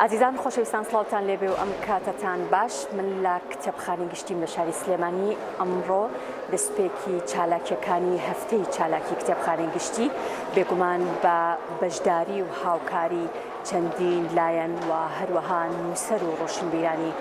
ئازیزان خۆشەویستان سڵاوتان لێبێ و ئەم کاتەتان باش من لە کتێبخانەی گشتیم لە شاری سلێمانی ئەمڕۆ دەستپێکی چالاکیەکانی هەفتەی چالاکی کتێبخانەی گشتی بێگومان بە بەشداری و هاوکاری چەندین لایەن و هەروەها نووسەر و ڕۆشنبیرانی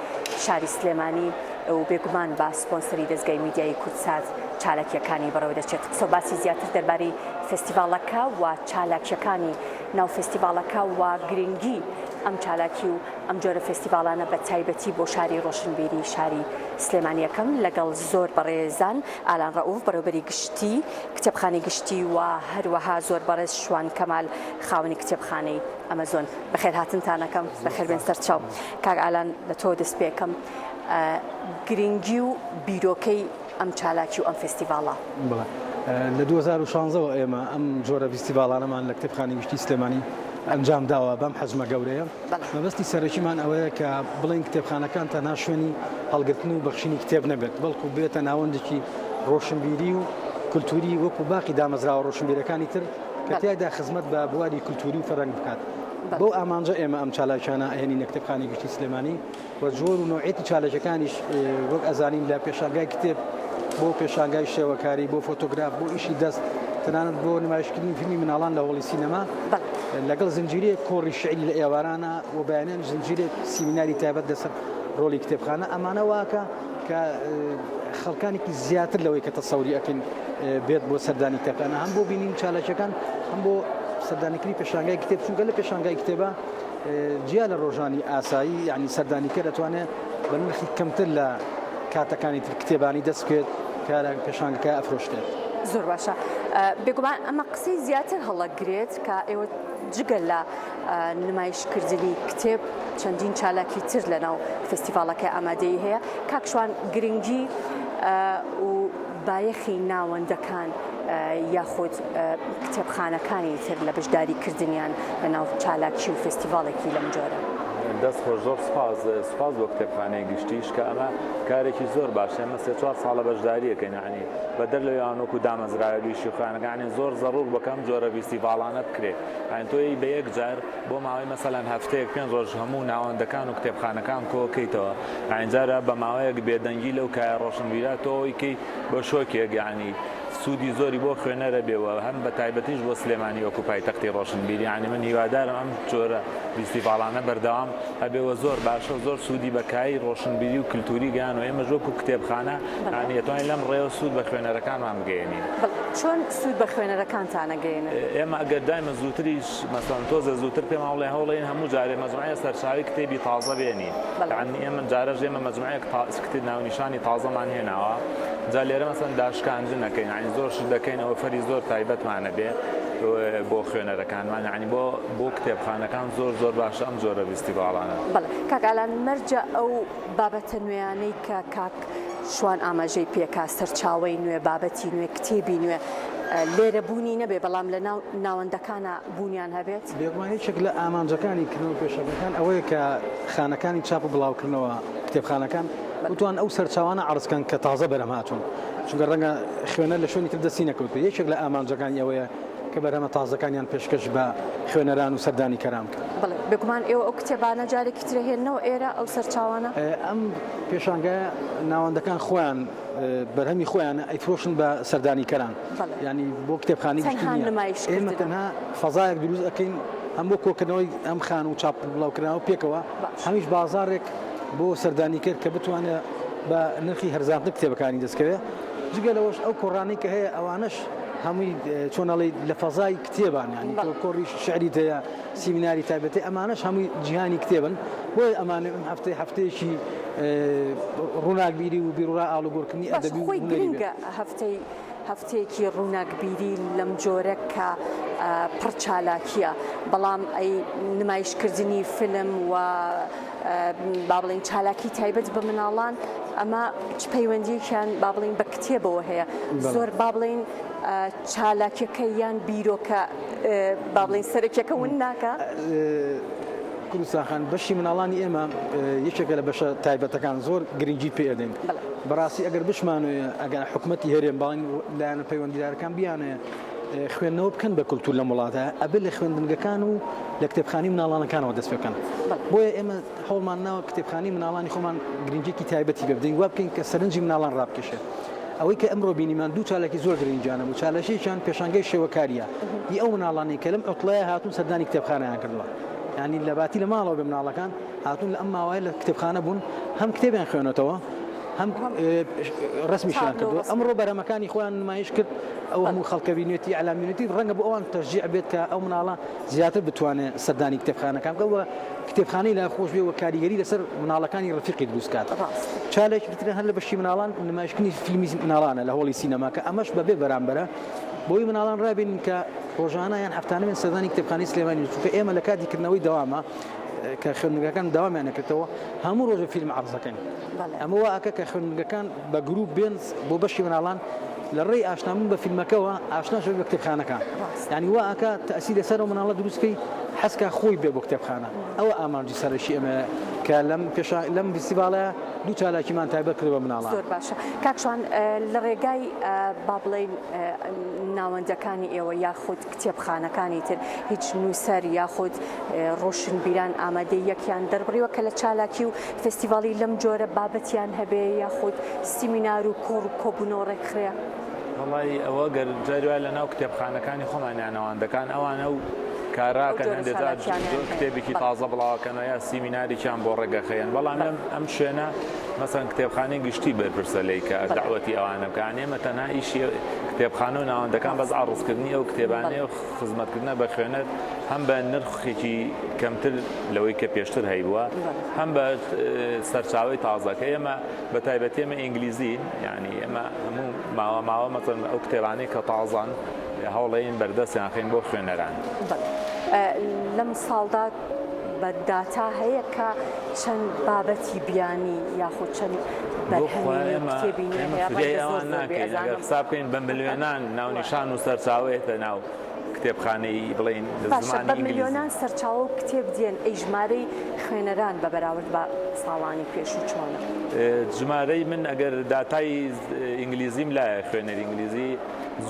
شاری سلێمانی و بێگومان بە سپۆنسەری دەزگای میدیایی کوردسات چالاکیەکانی بەڕێوە دەچێت قسە و باسی زیاتر دەربارەی فێستیڤاڵەکە و چالاکیەکانی ناو فێستیڤاڵەکە و گرنگی ئەم چالاکی و ئەم جۆرە فێستیڤاڵانە بە تایبەتی بۆ شاری ڕۆشنبیری شاری سلێمانی ئەکەم لەگەڵ زۆر بەڕێزان ئالان ڕەئوف بەڕێوبەری گشتی کتێبخانەی گشتی و هەروەها زۆر بەڕێز شوان کەمال خاوەنی کتێبخانەی ئەمەزۆن بەخێرهاتنتان ئەکەم بەخێربێن سەرچاو کاک ئالان لە تۆ دەست پێکەم گرنگی و بیرۆکەی ئەم چالاکی و ئەم فێستیڤاڵە؟ بەڵێ لە 2016 وە ئێمە ئەم جۆرە فیستیڤاڵانەمان لە کتێبخانەی گشتی سلێمانی ئەنجام داوە بەم حەجمە گەورەیە مەبەستی سەرەکیمان ئەوەیە کە بڵێین کتێبخانەکان تەنها شوێنی هەڵگرتن و بەخشینی کتێب نەبێت بەڵکو بێتە ناوەندێکی ڕۆشنبیری و کولتوری وەکو باقی دامەزراوە ڕۆشنبیرەکانی تر کە تیایدا خزمەت بە بواری کولتوری و فەرهەنگ بکات بەو ئامانجە ئێمە ئەم چالاکیانە ئەهێنینە کتێبخانەی گشتی سلێمانی و جۆر و نەوعیەتی چالاکیەکانیش وەک ئەزانین لە پێشانگای کتێب بۆ پێشانگای شێوەکاری بۆ فۆتۆگراف بۆ ئیشی دەست تەنانەت بۆ نمایشکردنی فیلمی مناڵان لە هۆڵی سینەما لەگەڵ زنجیرەیەک کۆڕی شعری لە ئێوارانە و بەیانیان زنجیرێک سیمیناری تایبەت لەسەر ڕۆڵی کتێبخانە ئەمانە واکە کە خەڵکانێکی زیاتر لەوەی کە تەسەوری ئەکەین بێت بۆ سەردانی کتێبخانە هەم بۆ بینین چالاکیەکان هەم بۆ سەردانیکردنی پێشانگای کتێب چونکە لە پێشانگای کتێبە جیا لە ڕۆژانی ئاسایی یانی سەردانیکەر ئەتوانێت بە نرخی کەمتر لە کاتەکانی تر کتێبانی دەست بکەوێت کە لە پێشانگەکە ئەفرۆشرێت. زۆر باشە بێگومان ئەمە قسەی زیاتر هەڵەگرێت کە ئێوە جگە لە نمایشکردنی کتێب چەندین چالاکی تر لەناو فستیڤاڵەکە ئامادەی هەیە کاک شوان گرنگی و بایەخی ناوەندەکان یاخود کتێبخانەکانی تر لە بەشداری کردنیان لە ناو چالاکی و فێستیڤاڵێکی لەم جۆرە. دەست خۆش زۆر سوپاس سوپاس بۆ کتێبخانەی گشتیش کە ئەمە کارێکی زۆر باشە ئێمە سێ چوار ساڵە بەشداریەکەین یعنی بەدەر لەوێوان وەکو دامەزراوەی خۆیانەکە یعنی زۆر زەڕور بۆ کەم جۆرە فیستیڤاڵانە بکرێ یعنی تۆی بە یەک جار بۆ ماوەی مەسەلەن هەفتەیەک پێنج ڕۆژ هەموو ناوەندەکان و کتێبخانەکان کۆکەیتەوە یانی جارە بە ماوەیەک بێدەنگی لەو کایە ڕۆشنبیرە تۆ ئەوەی کەی بە شۆکێک یانی سوودی زۆری بۆ خوێنەرە بێ و هەم بە تایبەتیش بۆ سلێمانی وەکو پایتەختی ڕۆشنبیری یانی من هیوادارم ئەم جۆرە فیستیڤاڵانە بەردەوام هەبێ و زۆر باشە و زۆر سوودی بە کایەی ڕۆشنبیری و کلتوری گەیان و ئێمەش وەکو کتێبخانە یانی ئەتوانین لەم ڕێیەوە سوود بە خوێنەرەکانمان بگەیەنین. بەڵێ چۆن سوود بە خوێنەرەکانتان ئەگەیەنن؟ ئێمە ئەگەر دایمە زووتریش مەسەڵەن تۆزێ زووتر پێمان بڵێ هەوڵەین هەموو جارێ مەجموعەیە سەرچاوەی کتێبی تازە بێنین. یەعنی ئێمە جارەش ئێمە مەجموعەیەک کتێب ناونیشانی تازەمان هێناوە جا لێرە مەسەن داشکاندن ئەکەین یەعنی زۆر شت دەکەین ئۆفەری زۆر تایبەتمان ئەبێ بۆ خوێنەرەکانمان یەعنی بۆ بۆ کتێبخانەکان زۆر زۆر باشە ئەم جۆرە ڤیستیڤاڵانە. بەڵێ کاک ئالان مەرجە ئەو بابەتە نوێیانەی کە کاک شوان ئاماژەی پێکا سەرچاوەی نوێ بابەتی نوێ کتێبی نوێ لێرە بوونی نەبێ بەڵام لە ناو ناوەندەکانا بوونیان هەبێت؟ بێگومان یەکێک لە ئامانجەکانی کردنەوەی پێشانگەکان ئەوەیە کە خانەکانی چاپ و بڵاوکردنەوە، کتێبخانەکان، بتوانن ئەو سەرچاوانە عەرز کەن کە تازە بەرهەم هاتوون، چونکە ڕەنگە خوێنەر لە شوێنی تر دەستی نەکەوتبێت، یەکێک لە ئامانجەکانی ئەوەیە کە بەرهەمە تازەکانیان پێشکەش بە خوێنەران و سەردانیکەران بکەن. بەڵێ، بێگومان ئێوە ئەو کتێبانە جارێکی تر ئەهێننەوە ئێرە، ئەو سەرچاوانە؟ ئەم پێشانگایە ناوەندەکان خۆیان بەرهەمی خۆیانە ئەیفرۆشن بە سەردانیکەران. یانی بۆ کتێبخانەی گشتی نییە ئێمە تەنها فەزایەک دروست ئەکەین هەم بۆ کۆکردنەوەی ئەم خان و چاپ بڵاوکردنەوە پێکەوە هەمیش بازارێک بۆ سەردانیکرد کە بتوانێت بە نرخی هەرزانتر کتێبەکانی دەستکەوێت جگە لەوەش ئەو کۆڕانەی کە هەیە ئەوانەش هەمووی چۆنەڵی لە فەزای کتێبان ینی کۆڕی شعری هەیە سیمیناری تایبەتی ئەمانەش هەمووی جیهانی کتێبن بۆیە ئەمانە ئەم هەفتەی هەفتەیەکی ڕووناکبیری و بیروڕا ئاڵوگۆڕکردنی ئەدەبی و خۆی هونەری بێت. گرنگە هەفتەی هەفتەیەکی ڕووناکبیری لەم جۆرە کە پڕ چالاکییە بەڵام ئەی نمایشکردنی فیلم و با بڵێین چالاکی تایبەت بە مناڵان ئەمە چ پەیوەندیەکیان با بڵێین بە کتێبەوە هەیە زۆر با بڵێین چالاکیەکە یان بیرۆکە با بڵێین سەرەکیەکە ون ناکا؟ کوردستان خان، بەشی مناڵانی ئێمە یەکێکە لە بەشە تایبەتەکان زۆر گرنگی پێ ئەدەین بەڕاستی ئەگەر بشمانەوێ ئەگەر حکومەتی هەرێم باڵین لایەنە پەیوەندیدارەکان بیانەوێ خوێندنەوە بکەن بە کولتور لەم وڵاتە ئەبێ لە خوێندنگەکان و لە کتێبخانەی مناڵانەکانەوە دەست پێ بکەن. بۆیە ئێمە هەوڵمان ناوە کتێبخانەی مناڵانی خۆمان گرنگیەکی تایبەتی پێ بدەین، وا بکەین کە سەرنجی مناڵان ڕابکێشێت. ئەوەی کە ئەمڕۆ بینیمان دوو چالاکی زۆر گرنگیانە بوو، چالاکیەکیان پێشانگەی شێوەکارییە ی ئەو مناڵانەی کە لەم عوتڵەیە هاتوون سەردانی کتێبخانەیان کردووە. یانی لە باتی لە ماڵەوە بێ مناڵەکان هاتوون لە ئەم ماوەیە لە کتێبخانە بوون هەم کتێبیان خوێنێتەوە هەم ڕسمیشیان کردووە ئەمڕۆ بەرهەمەکانی خۆیان نمایش کرد ئەو هەموو خەڵکە بینێتی ئەلامیێتی ڕەنگە بۆ ئەوان تەشجیع بێت کە ئەو مناڵە زیاتر بتوانێت سەردانی کتێبخانەکان بکات و کتێبخانەی لا خۆش بێ و کاریگەری لەسەر مناڵەکانی ڕفیقی دروست کات چالاکی تر هەر لە بەشی مناڵان نمایشکردنی فیلمی مناڵانە لە هۆڵی سینەماکە ئەمەش بەبێ بەرامبەرە بۆی مناڵان ڕابێنین کە ڕۆژانە یان هەفتانە بێن سەردانی کتێبخانەی سلێمانی چونکە ئێمە لە کاتی کردنەوەی دەوامە کە خوێندنگەکان داوامیان نەکردەوە هەموو ڕۆژە فیلم عەرزەکەین ئەمە وا ئەکە کە خوێندنگەکان بە گروپ بێن بۆ بەشی مناڵان لە ڕێی ئاشنابوون بە فیلمەکەوە ئاشناش بە کتێبخانەکان یعنی وا ئەکا تەئسیر لەسەر ئەو مناڵە دروست کەی حەزکا خۆی بێ بۆ کتێبخانە ئەوە ئامانجی سەرەکی ئێمە کە لەم پێشا لەم فیستیڤاڵە دوو چالاکیمان تایبەت کردووە بە مناڵان. زۆر باشە کاک شوان لە ڕێگای با بڵێین ناوەندەکانی ئێوە یاخود کتێبخانەکانی تر هیچ نووسەر یاخود ڕۆشنبیران ئامادەییەکیان دەربڕیوە کە لە چالاکی و فێستیڤاڵی لەم جۆرە بابەتیان هەبێ یاخود سیمینار و کۆڕ و کۆبوونەوە ڕێکخرێ؟ وەڵایی ئەوە گەر جاری وایە لەناو کتێبخانەکانی خۆمان یا ناوەندەکان ئەوانە و ئەو کاراکەن جۆرە هەندێ جار چالاکیانەیان زۆر هەیە. کتێبێکی بەڵێ. تازە بڵاوەکەنەوە یا سیمینارێکیان بۆ ڕێگەخەیەن بەڵام بەڵێ. لەم ئەم شوێنە مەسەن کتێبخانەی گشتی بەرپرسە لێی کە بەڵێ. دەعوەتی ئەوانە بکا یانی ئێمە تەنها ئیشی کتێبخانە و ناوەندەکان بەس ڕاستە. عەڕزکردنی ئەو بەڵێ. کتێبانەیە و خزمەتکردنە بە خوێنەر هەم بە نرخێکی کەمتر لەوەی کە پێشتر هەیبووە هەم بە سەرچاوەی تازە کە ئێمە بە تایبەتی ئێمە ئینگلیزین یعنی ئێمە هەموو ماوە ماوە مەسەن ئەو کتێبانەی کە تازان هەوڵەین بەردەستیان خەین بۆ خوێنەران. لەم ساڵدا بە داتا هەیە کە چەند بابەتی بیانی یاخود چەند بەرهەمی نوێ و کتێبی نوێ هەیە؟ ڕەنگە زۆر زۆر بێ ئەزانم. حساب بکەین بە ملیۆنان ناونیشان و سەرچاوەیەتە ناو کتێبخانەی بڵێین باشە زمانی بە ئینگلیزی. ملیۆنان سەرچاوە و کتێب دێن، ئەی ژمارەی خوێنەران بە بەراورد بە ساڵانی پێشوو چۆنە؟ ژمارەی من ئەگەر داتای ئینگلیزیم لایە خوێنەری ئینگلیزی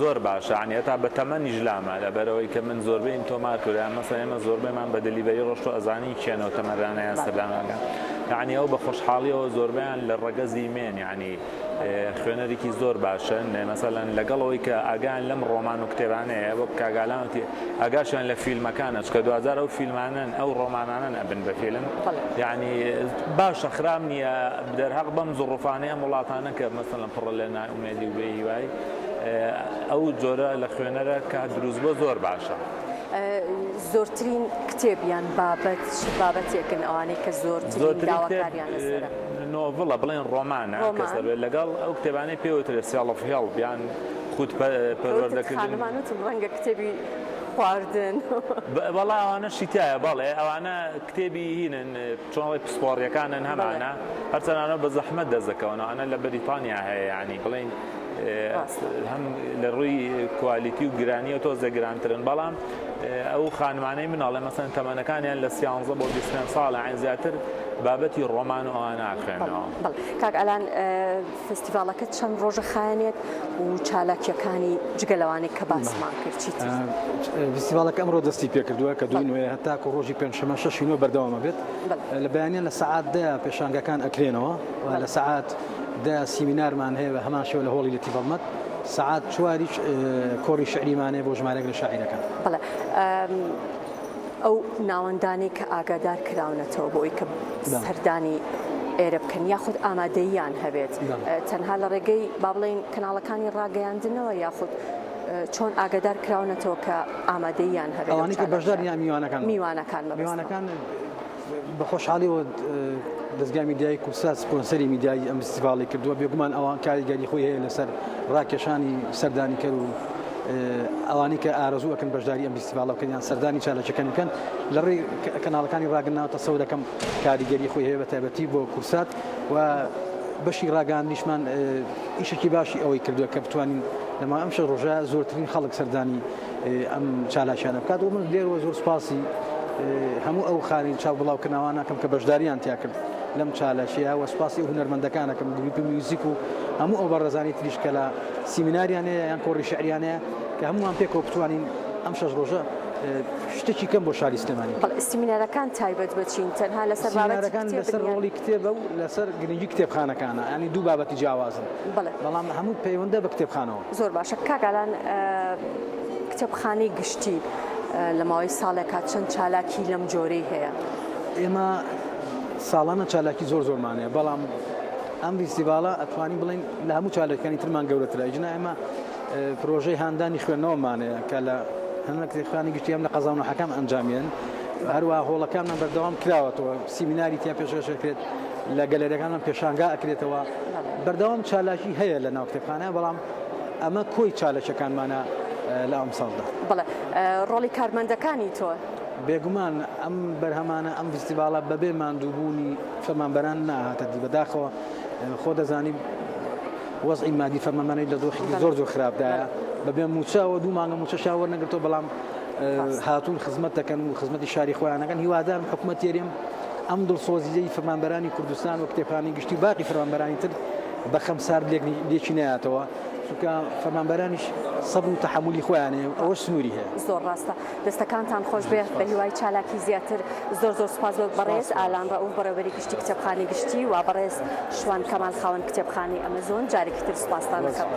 زۆر باشە یانی هەتا بە تەمەنیش لامە لەبەرئەوەی کە من زۆربەیم تۆمار کردوە یان مەسەلەن ئێمە زۆربەیمان بە delivery ڕۆشتوە ئەزانین کێن ئەو تەمەنانە یان سەردانەکان یانی ئەو بە خۆشحاڵیەوە زۆربەیان لە ڕەگەزی مێن یانی خوێنەرێکی زۆر باشن مەسەلەن لەگەڵ ئەوەی کە ئاگایان لەم ڕۆمان و کتێبانەیە وەک کاک ئالان وتی ئاگاشیان لە فیلمەکانە چونکە دواجار ئەو فیلمانەن ئەو ڕۆمانانەن ئەبن بە فیلم یعنی باشە خراپ نییە دەرهەق بەم زڕوفانەی ئەم وڵاتانە کە مەسەلەن پڕە لە نائومێدی و بێهیوایی ئەو جۆرە لە خوێنەرە کە دروست بۆ زۆر باشە. زۆرترین کتێب یان بابەت چ بابەتێکن ئەوانەی کە زۆرترین داواکاریان لەسەرە؟ نۆڤڵە بڵێن ڕۆمانە کەسە بێت لەگەڵ ئەو کتێبانەی پێوترێت self help یان خود پەروەردەکردن. خانمان وتم ڕەنگە کتێبی خواردن. وەڵا ئەوانەشی تایە بەڵێ ئەوانە کتێبی هینن چۆن ئەڵێی پسپۆڕیەکانن هەمانە هەرچەند بە زەحمەت دەست دەکەون ئەوانە لە بەریتانیا هەیە یانی بڵێین هەم لە ڕووی quality و گرانیەوە تۆزێ گرانترن بەڵام ئەو خانمانەی من ئەڵێ مەسەن تەمەنەکانیان لە سیانزە بۆ 25 ساڵە عین زیاتر بابەتی ڕۆمان و ئەوانە ئاخوێنەوە. کاک ئالان فستیڤاڵەکە چەند ڕۆژە خایەنێت و چالاکیەکانی جگە لەوانەی کە باسمان کرد چیتر؟ فستیڤاڵەکە ئەمڕۆ دەستی پێکردووە کە دووی نوێ هەتاکو ڕۆژی پێنجشەممە شەشی نۆ بەردەوامە بێت لە بەیانیان لە سەعات دە پێشانگەکان ئەکرێنەوە لە سەعات دە سیمینارمان هەیە بە هەمان شێوە لە هۆڵی لەتیف هەڵمەت، سەعات چواریش کۆڕی شیعریمان هەیە بۆ ژمارەیەک لە شاعیرەکان. بەڵێ ئەو ناوەندانەی کە ئاگادار کراونەتەوە بۆ ئەوی کە سەردانی ئێرە بکەن یاخود ئامادەییان هەبێت تەنها لە ڕێگەی با بڵێین کەناڵەکانی ڕاگەیاندنەوە یاخود چۆن ئاگادار کراونەتەوە کە ئامادەییان هەبێت ئەوانەی کە بەشدارن یان میوانەکان؟ میوانەکان مەبەستمە. میوانەکان بە خۆشحاڵیەوە دەزگای میدیایی کوردسات سپۆنسەری میدیایی ئەم فستیڤاڵی کردووە، بێگومان ئەوان کاریگەری خۆی هەیە لەسەر ڕاکێشانی سەردانیکەر و ئەوانەی کە ئارەزوو ئەکەن بەشداری ئەم فستیڤاڵە بکەن یان سەردانی چالاکیەکانی بکەن لە ڕێی کەناڵەکانی ڕاگەناوە تەسەور دەکەم کاریگەری خۆی هەیە بە تایبەتی بۆ کوردسات و بەشی ڕاگەاندنیشمان ئیشێکی باشی ئەوەی کردووە کە بتوانین لەما ئەم شەش ڕۆژە زۆرترین خەڵک سەردانی ئەم چالاکیانە بکات و من لێرەوە زۆر سوپاسی هەموو ئەو خانی چاو بڵاوکردنەوانەکەم کە بەشداریان تیا کرد لەم چالاکیە و سوپاسی ئەو هونەرمەندەکانەکەم گروپی میوزیک و هەموو ئەو بەڕێزانی تریش کە لە سیمیناریان هەیە یان کۆڕی شعریان هەیە کە هەمووان پێکەوە بتوانین ئەم شەش ڕۆژە شتێکی کەم بۆ شاری سلێمانی. بەڵێ سیمینارەکان تایبەت بە چین؟ تەنها لەسەر بابەتی سیمینارەکان کتێبن لەسەر یان؟ ڕۆڵی کتێبە و لەسەر گرنگی کتێبخانەکانە، یانی دوو بابەتی جیاوازن، بەڵێ. بەڵام هەموو پەیوەندە بە کتێبخانەوە. زۆر باشە کاک ئالان کتێبخانەی گشتی لە ماوەی ساڵێکا چەند چالاکی لەم جۆرەی هەیە؟ ئێمە ساڵانە چالاکی زۆر زۆرمان هەیە، بەڵام ئەم ڤیستیڤاڵە ئەتوانین بڵێین لە هەموو چالاکیەکانی ترمان گەورەترە، ئیجنا ئێمە پرۆژەی هاندانی خوێندنەوەمان هەیە کە لە هەم لە کتێبخانەی گشتی هەم لە قەزا و ناحیەکان ئەنجامیان، هەروەها هۆڵەکانمان بەردەوام کراوەتەوە، سیمیناری تیا پێشکەش ئەکرێت، لە گەلەریەکانمان پێشانگا ئەکرێتەوە، بەردەوام چالاکی هەیە لە ناو کتێبخانە، بەڵام ئەمە کۆی چالاکیەکانمانە لە ئەمساڵدا. بەڵێ ڕۆڵی کارمەندەکانی تۆ؟ بێگومان ئەم بەرهەمانە ئەم ڤیستیڤاڵە بەبێ ماندووبوونی فەرمانبەران ناهاتە دی، بەداخەوە خۆ دەزانی وەزعی مادی فەرمانبەرانی لە دۆخێکی زۆر زۆر خراپدایە، بەبێ مووچەوە دوو مانگە مووچەشیان وەرنەگرتووە، بەڵام هاتوون خزمەت دەکەن و خزمەتی شاری خۆیان دەکەن. هیوادارم حکومەتی هەرێم ئەم دڵسۆزییەی فەرمانبەرانی کوردستان و کتێبخانەی گشتی و باقی فەرمانبەرانی تر بە خەمسارد لێکی نەیاتەوە، چونکە فەرمانبەرانیش سەبر و تەحەمولی خۆیان هەیە و ئەوەش سنووری هەیە. زۆر ڕاستە. دەستەکانتان خۆش بێ بە هیوای چالاکی زیاتر. زۆر زۆر سوپاس بۆ بەڕێز ئالان ڕەئوف بەڕێوەبەری گشتی کتێبخانەی گشتی و بەڕێز شوان کەمال خاوەن کتێبخانەی ئەمەزۆن جارێکی تر سوپاستان دەکەم.